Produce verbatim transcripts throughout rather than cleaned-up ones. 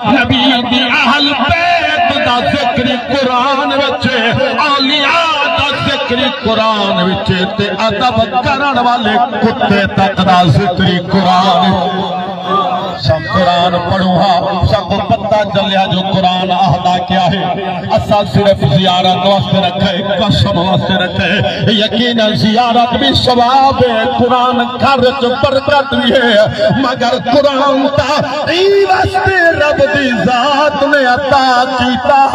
نبی دی اہل بیت دا ذکر قرآن وچ، اولیاء دا ذکر قرآن وچ، تے ادب کرݨ والے کتے تک دا ذکر قرآن۔ سب قرآن پڑھوں ہاں، سب کو پتہ چلیا جو قرآن آہدا کیا ہے۔ اساں صرف زیارت واسطے رکھے، قسم واسطے رکھے۔ یقیناً زیارت بھی ثواب ہے، قرآن گھر وچ برکت بھی ہے، مگر قرآن تا ایں واسطے رب دی ذات نے عطا کیتا۔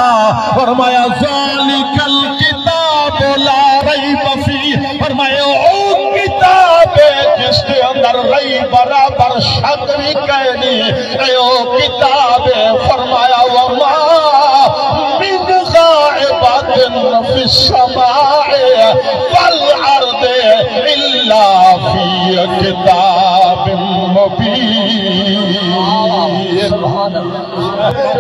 فرمایا، "ذالک الکتاب لا ریب فیہ۔" فرمایا، او کتاب ہے جس دے اندر ریب برابر شک بھی کائنی۔ اے او کتاب ہے، فرمایا، "وما من غائبۃ فی السماء والارض الا فی کتاب مبین۔"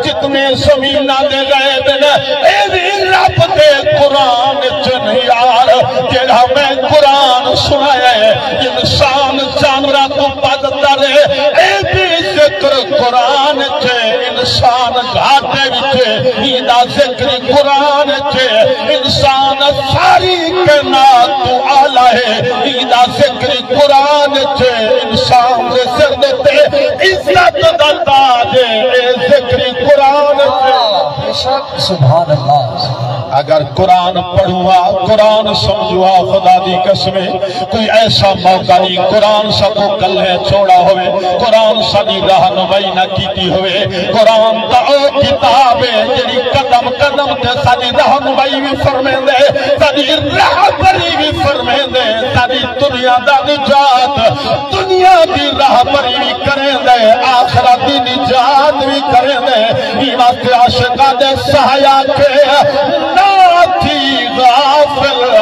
جتنے زمیناں دے غیب نے، اے وی رب دے قرآن چ نے یار۔ جیڑھا میں قرآن سنایا ہے، انسان جانوراں توں بدتر ہے، اے وی ذکر قرآن چ ہے۔ انسان گھاٹے وچ ہے، ایندا ذکر قرآن چ ہے۔ انسان ساری کائنات توں اعلیٰ ہے، ایندا ذکر قرآن چ ہے۔ انسان دے سر دے تے عزت دا تاج ہے، اے ذکر قرآن چ ہے۔ بے شک، سبحان اللہ۔ اگر قرآن پڑھوں ہا، قرآن سمجھوں ہا، خدا دی قسم ہے، کوئی ایسا موقع نہیں، قرآن ساکوں کلھے چھوڑا ہووے، قرآن ساݙی رہنمائی نہ کیتی ہووے۔ قرآن تاں او کتاب ہے جیڑھی قدم قدم تے ساݙی رہنمائی وی فرمیندے، ساݙی رہبری وی فرمیندے، ساݙی دنیا دا نجات، دنیا دی رہبری وی کریندے، آخرت دی نجات وی کریندے۔ ایں واسطے عاشقاں دے سہایا کے نہ تھی غافل،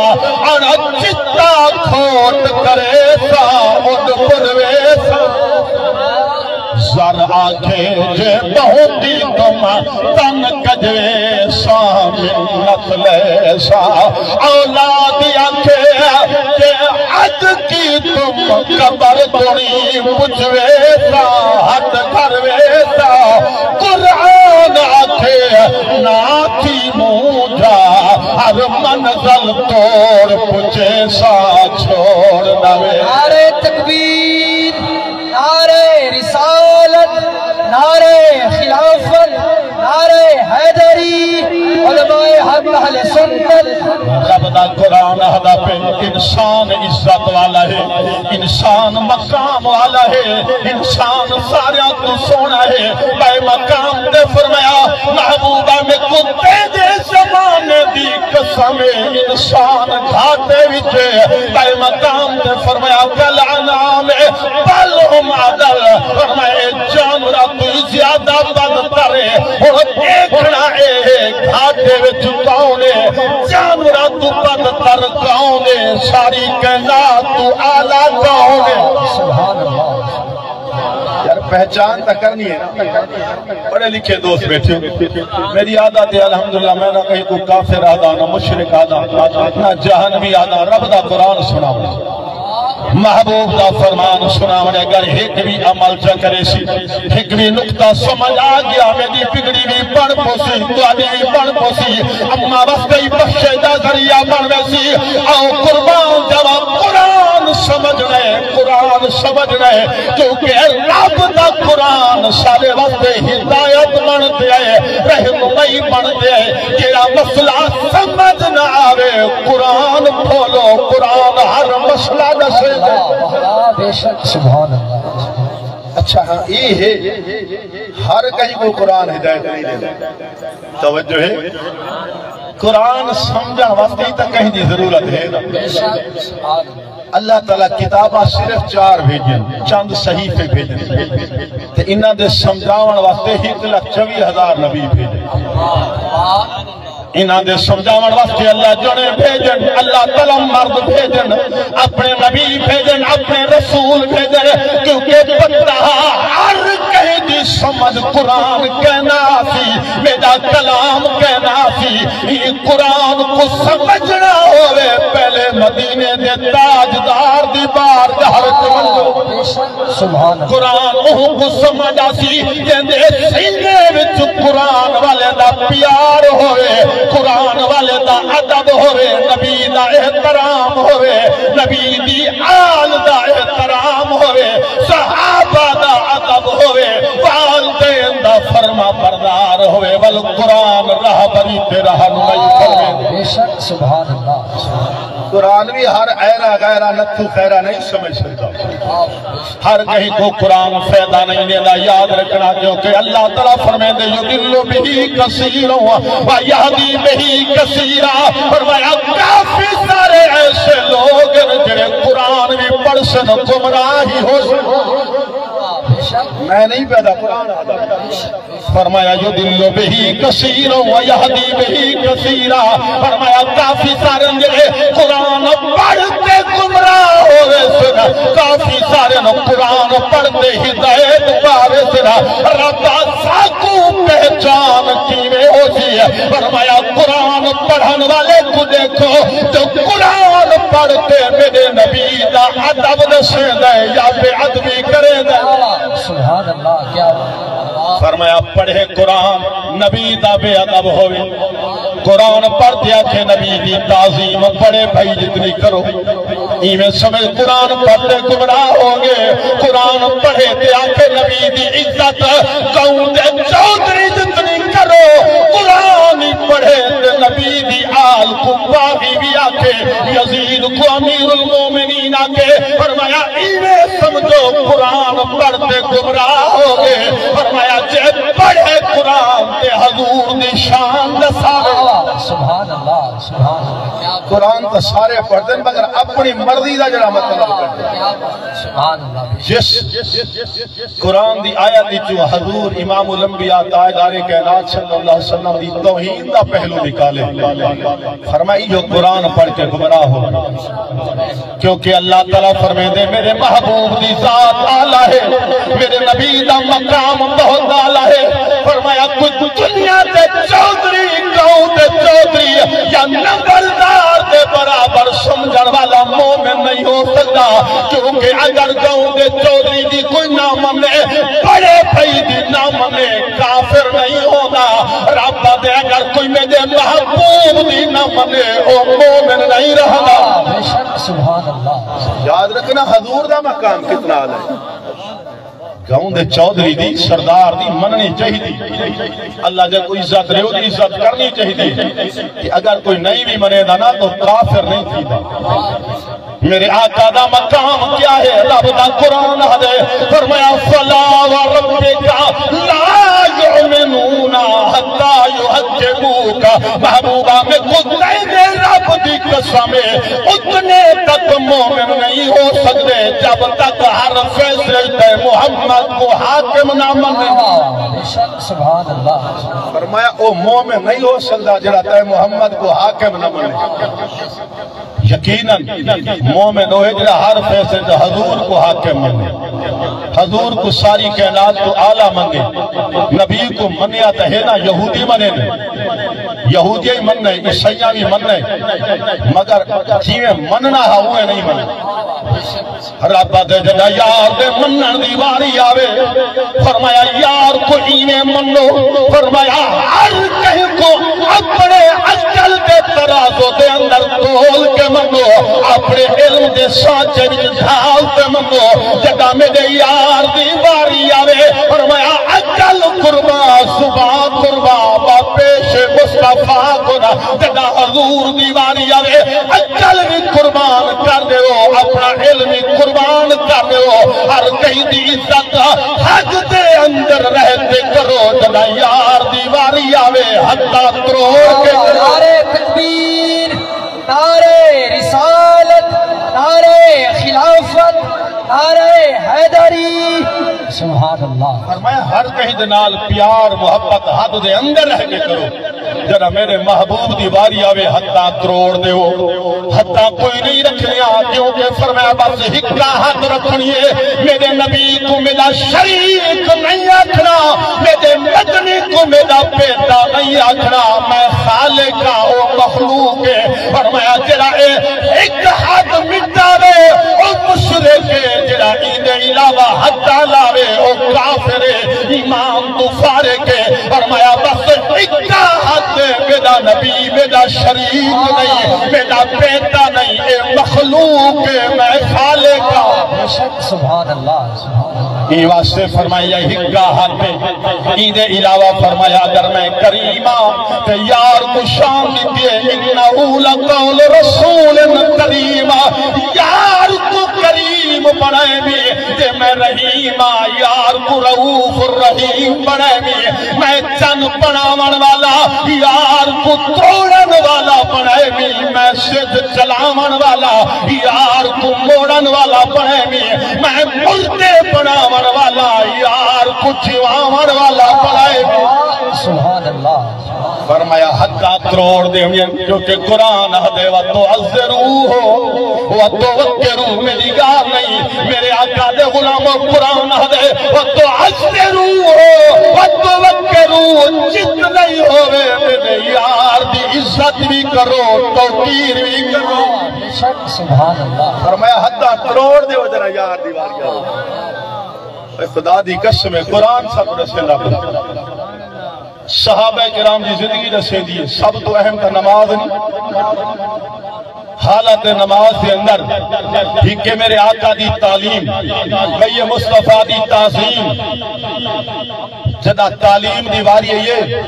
اݨ چتا کھوٹ کریساں، اݙ پݙ ویساں۔ زر آکھے جے ٻہوں دی تم تن کڄویساں، منت لیساں۔ اولاد آکھے جے اڄ کی تم قبر توڑی پچھویساں، ہتھ کرویساں۔ قرآن آکھے نہ تھی مونجھا، ہر منزل توڑ پچھیساں، چھوڑ نہ وے۔ نعرہ تکبیر، نعرہ رسالت، نعرہ خلافت، نعرہ حیدری، علماء حق اہل سنت۔ رب دا قرآن آہدا پئے، انسان عزت والا ہے، انسان مقام والا ہے، انسان ساریاں توں سوہݨا ہے۔ بھائی مقام تے فرمایا، محبوبہ میکوں تیݙے زمانے دی قسم ہے، انسان گھاٹے وچ ہے۔ بھائی مقام تے فرمایا، کالانعام بل ہم اضل، فرمایا جانوراں توں زیادہ بدتر ہے۔ ہݨ ݙیکھݨا اے ہے گھاٹے وچ کون ہے، جانوراں توں بدتر کون ہے، ساری کائنات توں اعلیٰ کون ہے۔ سبحان اللہ۔ یار پہچان تاں کرنی ہے نا، پڑھے لکھے دوست بیٹھے ہو۔ میری عادت ہے الحمدللہ، میں نہ کہیں کوں کافر آہدا، نہ مشرک آہدا، نہ جہنمی آہدا، رب دا قرآن سݨاواں۔ محبوب دا فرمان سݨاوݨ، اگر ہک وی عمل چا کریسی، ہک وی نقطہ سمجھ آ ڳیا، میݙی پگڑی وی بݨ پوسی، تہاݙی وی بݨ پوسی۔ اماں واسطے ہی بخشش دا ذریعہ بݨ ویسی۔ آؤ قربان جاواں، قرآن سمجھݨا ہے، قرآن سمجھݨا ہے، کیونکہ رب دا قرآن ساݙے واسطے ہدایت بݨ تے آئے، رہنمائی بݨ تے آئے۔ جیڑھا مسئلہ سمجھ نہ آوے، قرآن کھولو، قرآن ہر مسئلہ ݙسیندے۔ واہ، واہ، بے شک، سبحان اللہ۔ اچھا، ہاں، اے ہے، ہر کہیں کوں قرآن ہدایت نہیں ݙیندا۔ توجہ ہے؟ قرآن سمجھݨ واسطے ہی تاں کہیں دی ضرورت ہے نا۔ بے شک، سبحان اللہ۔ اللہ تعالیٰ کتاباں صرف چار بھیجن، چند صحیفے بھیجن، تے انہاں دے سمجھاوݨ واسطے ہک لکھ چووی ہزار نبی بھیجن۔ انہاں دے سمجھاوݨ واسطے اللہ جݨے بھیجن، اللہ تعالیٰ مرد بھیجن، اپݨے نبی بھیجن، اپݨے رسول بھیجن، کیونکہ بندہ ہر کہیں دی سمجھ قرآن کائنا سی، میݙا کلام کائنا سی۔ ایں قرآن کوں سمجھݨا ہووے، پہلے مدینے دے تاجدار دی بارگاہ وچ ونڄو۔ سبحان اللہ۔ قرآن اوں کوں سمجھ آسی جیندے سینے ادب ہووے، نبی دا احترام ہووے، نبی دی آل دا احترام ہووے، صحابہ دا ادب ہووے، والدین دا فرما بردار ہووے، والقرآن رہبری تے رہنمائی فرمے۔ بے شک، سبحان اللہ۔ قرآن وی ہر ایرا غیرا نتھو خیرا نہیں سمجھ سکدا۔ ہر کہیں کوں قرآن فائدہ نہیں ݙیندا، یاد رکھݨا، کیونکہ اللہ تعالیٰ فرمیندے، یضل بہ کثیرا و یہدی بہ کثیرا۔ فرمایا، کافی سارے ایسے لوگ ہیں جڑے قرآن بھی پڑھسن، گمراہ ہی ہوسن۔ میں نہیں پیدا، قرآن آ فرمایا، یضل بہ کثیرا و یہدی بہ کثیرا۔ فرمایا، کافی سارے جڑے قرآن پڑھ تے گمراہ ہووے سن، کافی سارے نوں قرآن پڑھ تے ہدایت پاوے سن۔ رب ساکوں پہچان کیویں ہوسی؟ فرمایا، قرآن پڑھن والے کوں ݙیکھو جو قرآن پڑھ تے میݙے نبی دا ادب ݙسیندا ہے یا بے ادبی کریندا ہے۔ سبحان اللہ، کیا بات۔ فرمایا، پڑھے قرآن، نبی دا بے ادب ہووے، قرآن پڑھ تے آکھے نبی دی تعظیم، بڑے بھائی جتنی کرو، ایویں سمجھ قرآن پڑھ تے گمراہ ہو ڳئے۔ قرآن پڑھے تے آکھے نبی دی عزت، قوم دے چودھری جتنی کرو، قرآن ہی پڑھے تے نبی دی آل کوں باغی بھی آکھے، یزید کوں امیر المومنین آکھے۔ فرمایا، ایویں سمجھو قرآن پڑھ تے گمراہ ہو ڳئے۔ فرمایا، جے پڑھے قرآن تے حضور دی شان ݙساوے۔ سبحان اللہ، سبحان اللہ۔ قرآن تاں سارے پڑھدن مگر اپݨی مرضی دا جڑا مطلب کڈھدن۔ سبحان اللہ۔ جس قرآن دی آیت وچوں حضور امام الانبیاء تاجدار کائنات صلی اللہ علیہ وسلم دی توہین دا پہلو نکالے، فرمائی، جو قرآن پڑھ کے گمراہ ہو۔ کیونکہ اللہ تعالیٰ فرمیندے، میرے محبوب دی ذات اعلیٰ ہے، میرے نبی دا مقام بہت اعلیٰ ہے۔ فرمایا، کوئی دنیا دے چودھری، گاؤں دے چودھری یا نمبردار دے برابر سمجھݨ والا مومن نہیں ہو سکدا، کیونکہ اگر گاؤں دے چودھری دی کوئی نہ منے، بڑے بھائی دی نہ منے، کافر نہیں ہوندا۔ رب آہدے، اگر کوئی میرے محبوب دی نہ منے، او مومن نہیں رہندا۔ بے شک، سبحان اللہ۔ یاد رکھنا، حضور دا مقام کتنا اعلیٰ ہے۔ گاؤں دے چودھری دی، سردار دی مننی چاہیدی۔ اللہ دے کوئی عزت رہے، اودی عزت کرنی چاہیدی۔ کہ اگر کوئی نہیں بھی منے دا نا، تو کافر نہیں تھیندا۔ میرے آقا دا مقام کیا ہے؟ رب دا قرآن آہدے، فرمایا، فلا وربک لا یؤمنون حتی یحکموک۔ محبوبہ، میکوں تیݙے رب دی قسم ہے، اتنے تک مومن نہیں ہو سکدے جب تک ہر فیصلے تے محمد کوں حاکم نہ منن۔ سبحان اللہ۔ فرمایا، او مومن نہیں ہو سکدا جڑا تیں محمد کوں حاکم نہ منے۔ یقیناً مومن اوہے جڑا ہر فیصلے تے حضور کوں حاکم منے، حضور کوں ساری کائنات توں اعلیٰ منے۔ نبی کوں منیا تاں ہے نا، یہودی منے نے، یہودی ہی مننے، عیسائیاں بھی مننے، مگر جیویں مننا ہا اوویں نہیں مننے۔ رب آہدے، جݙاں یار دے منݨ دی واری آوے، فرمایا، یار کوں ایویں منو، فرمایا، ہر کہیں کوں اپݨے عقل دے ترازو دے اندر تول کے منو، اپݨے علم دے سانچے وچ ڈھال تے منو۔ جݙاں میݙے یار دی واری آوے، فرمایا، عقل قربان، زبان قربان، با پیش مصطفیٰ کوں نہ۔ جݙاں حضور دی واری آوے، عقل وی قربان کر ݙیو، اپݨا علم وی قربان کر ݙیو۔ ہر کہیں دی عزت حج دے اندر رہ تے کرو، جݙاں یار دی واری آوے، ہتھاں تروڑ کے کرو۔ نعرہ تکبیر، نعرہ رسالت، نعرہ خلافت، نعرہ حیدری۔ سبحان اللہ۔ فرمایا، ہر کہیں دے نال پیار محبت حد دے اندر رہ کے کرو۔ جݙاں میݙے محبوب دی واری آوے، ہتھاں تروڑ ݙیو، ہتھاں کوئی نہیں رکھݨیاں، کیونکہ فرمایا، بس ہکا ہتھ رکھݨی ہے۔ میݙے نبی کوں میݙا شریک نہیں آکھݨا، میݙے مدنی کوں میݙا بیٹا نہیں آکھݨا۔ میں خالق ہاں، او مخلوق ہے۔ فرمایا، جڑا اے ہک ہتھ مٹاوے، او مشرک ہے، جڑا ایندے علاوہ ہتھاں لاوے، او کافر ہے، ایمان توں فارغ ہے۔ فرمایا، بس ہکا ہتھ میݙا نبی، میݙا شریک نہیں، میرا بیٹا نہیں، اے مخلوق ہے، میں خالق ہاں۔ بے شک، سبحان اللہ، سبحان اللہ۔ ایں واسطے فرمایا، ہکا ہتھ ہے۔ ایندے علاوہ فرمایا، اگر میں کریم ہاں تے یار کوں شان ݙتی ہے، انہ لقول رسول کریم، یار کوں کریم بݨائے وی تے میں رحیم ہاں، یار کوں رؤوف الرحیم بݨائے وی۔ میں چن بݨاوݨ والا، یار کوں تروڑݨ والا بݨائے وی۔ میں سدھ چلاوݨ والا، یار کوں موڑݨ والا بݨائے وی۔ میں مردے بݨاوݨ والا، یار کوں جیواوݨ والا بݨائے وی۔ سبحان اللہ۔ فرمایا، ہتھاں تروڑ ݙیوݨے، کیونکہ قرآن آہدے، "وتعزروہ وتوقروہ"، میری ڳالھ نہیں، میرے آقا دے غلامو، قرآن آہدے، "وتعزروہ وتوقروہ"، جت نہیں ہووے، میرے یار دی عزت بھی کرو، توقیر بھی کرو۔ سبحان اللہ۔ فرمایا، ہتھاں تروڑ ݙیو ذرا یار دی واری آ۔ اے خدا دی قسم ہے، قرآن سب ݙسیندا پیا۔ صحابہ کرام دی زندگی ݙسیندی ہے، سب توں اہم تاں نماز نہیں۔ حالت نماز دے اندر ہکے میرے آقا دی تعلیم، ٻئی مصطفیٰ دی تعظیم۔ جݙاں تعلیم دی واری آئی ہے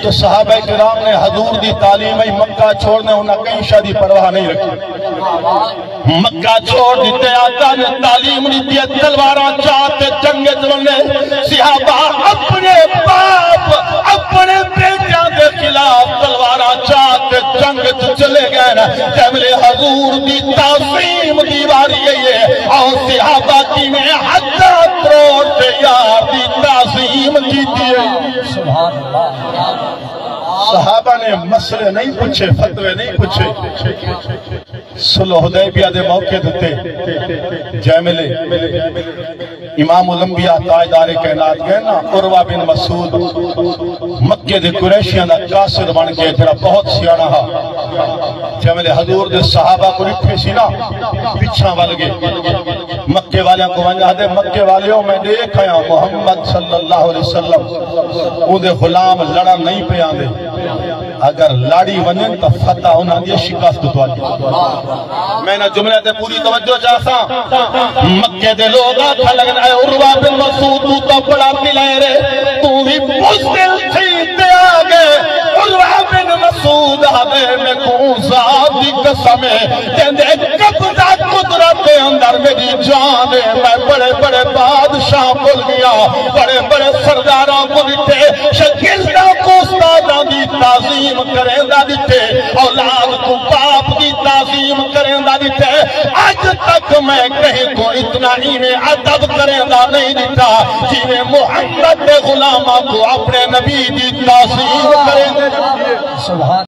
تو صحابہ کرام نے حضور دی تعلیم ای مکہ چھوڑنے، انہاں کہیں شے دی پرواہ نہیں رکھی۔ مکہ چھوڑ ݙتے، آقا نے تعلیم ݙتی ہے، تلواراں چا تے جنگ اچ ونڄے۔ صحابہ اپݨے باپ، اپݨے بیٹیاں دے خلاف تلواراں چا تے جنگ اچ چلے ڳئے۔ جیں ویلے حضور دی تعظیم دی واری آئی ہے، او صحابہ کیویں ہتھاں تروڑ تے یار دی تعظیم کیتی ہے۔ سبحان اللہ۔ صحابہ نے مسئلے نہیں پچھے، فتوے نہیں پچھے۔ صلح حدیبیہ دے موقع تے جیں ویلے امام الانبیاء تاجدار کائنات ڳئے نا، عروہ بن مسعود مکے دے قریشیاں دا قاصد بݨ کے، جڑا بہت سیاݨا ہا، جیں ویلے حضور دے صحابہ کوں ݙٹھے سی نا، پچھاں ول ڳئے۔ مکے والیاں کوں ونڄ آہدے، "مکے والیو، میں ݙیکھ آیا محمد صلی اللہ علیہ وسلم، اوندے غلام لڑݨ نہیں پئے آندے۔" اگر لڑ ای ونڄن تاں فتح انہاں دی، شکست تہاݙی۔ میں انہاں جملیاں تے پوری توجہ چاہساں۔ مکے دے لوگ آکھݨ لڳن، "اے عروہ بن مسعود، توں تاں بڑا دلیر ہے، توں وی بزدل تھی تے آ ڳئے۔" عروہ بن مسعود آہدے، "میکوں ذات دی قسم ہے، جیندے قبضہ قدرت دے اندر میری جان ہے، میں بڑے بڑے بادشاہ کول ڳیا، بڑے بڑے سرداراں کوں ݙٹھے، شاگرداں کوں استاداں دی تعظیم کریندا ݙٹھے، اولاد کوں باپ دی تعظیم کریندا ݙٹھے۔ اڄ تک میں کہیں کوں اتنا ایویں ادب کریندا نہیں ݙٹھا جیویں محمد دے غلاماں کوں اپݨے نبی دی تعظیم کریندے ݙٹھے۔" سبحان